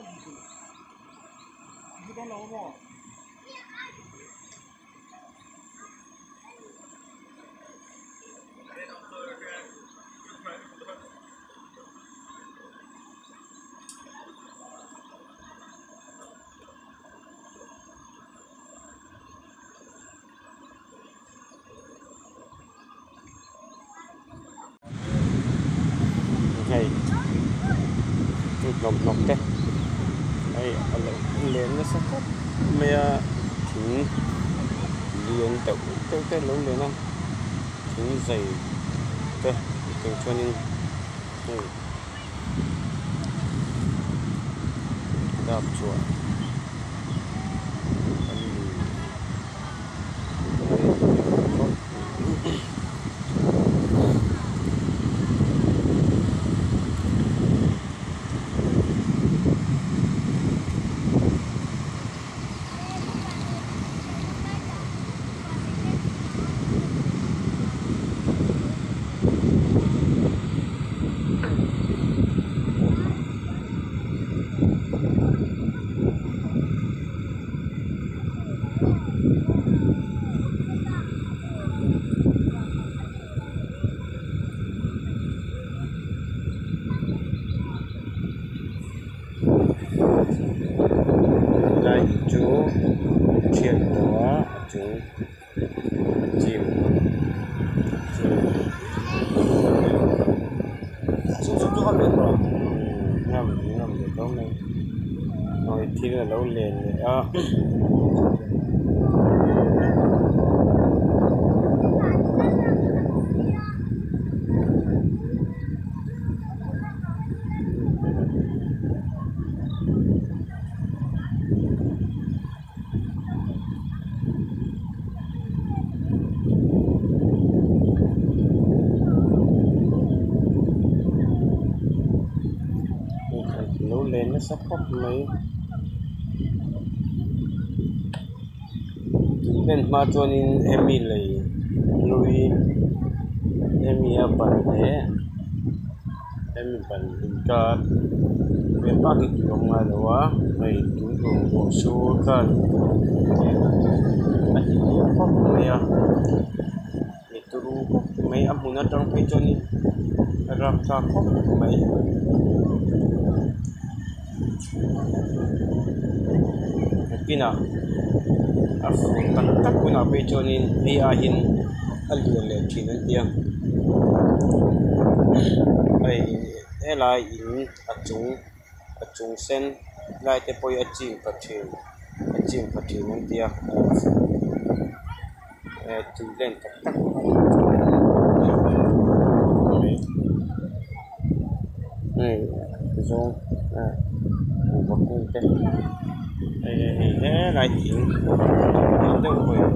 Hei tlawm hnawk te hei a lo len nasa khawp mai a thing lian deuh deuh te a lo len a thing zai te tiang chuanin hei dap chhuah a ni. Helai chu thian tawh a a chung a chim chim ngam ngam ve tho mai hawi thil alo len leh a. Lo len nasa khawp mai tui hman hma chuanin hemi lei hlui hemi a ban leh hemi ban inkar vel bak hi tui a awm ngai lo a hei tui hlum ruah sur khan a ti lian khawp mai a mi turu khawp mai a hmun atang phei chuanin a rapthlak khawp mai. Nakinah a fur tak tak hunah phei chuanin hei aiin a lian leh thin an ti a hei helai in a chung a chung sen lai te pawh hi a chim pha thin a chim pha thin an ti a tui len tak tak hei zawng kuhva kung te hei hei helai thing lian deuh pawh hi a awm.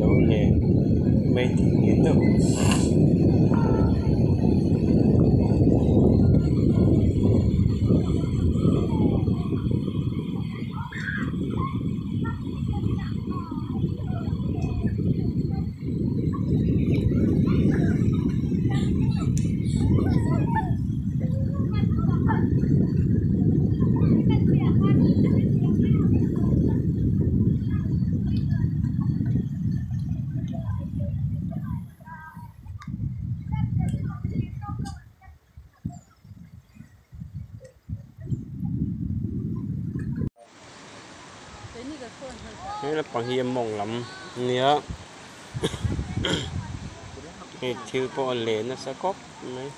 Lo len mai thing lian deuh. He lampang hi a mawng lam a nia hei thil pawh a leh nasa khawp mai.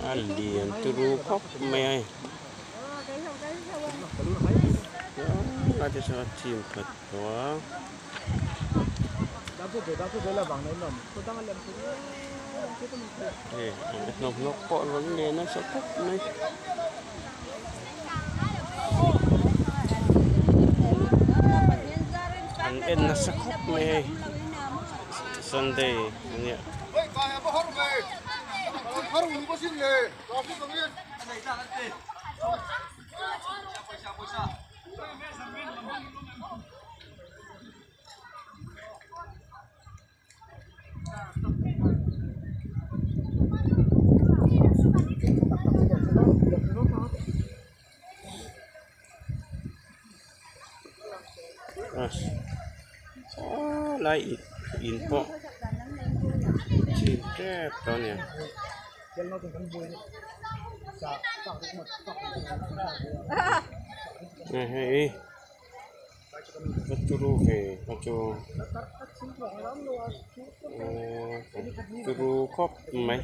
A lian turu khawp mai a hei lai te sawn a chim khat tawh a. Hei hnawk hnawk pawh a rawn len nasa khawp mai. An en nasa khawp mai hei. Sunday ania. Saw lai in pawh chim tep tawh a ni. Hei va turu ve kha chu turu khawp mai.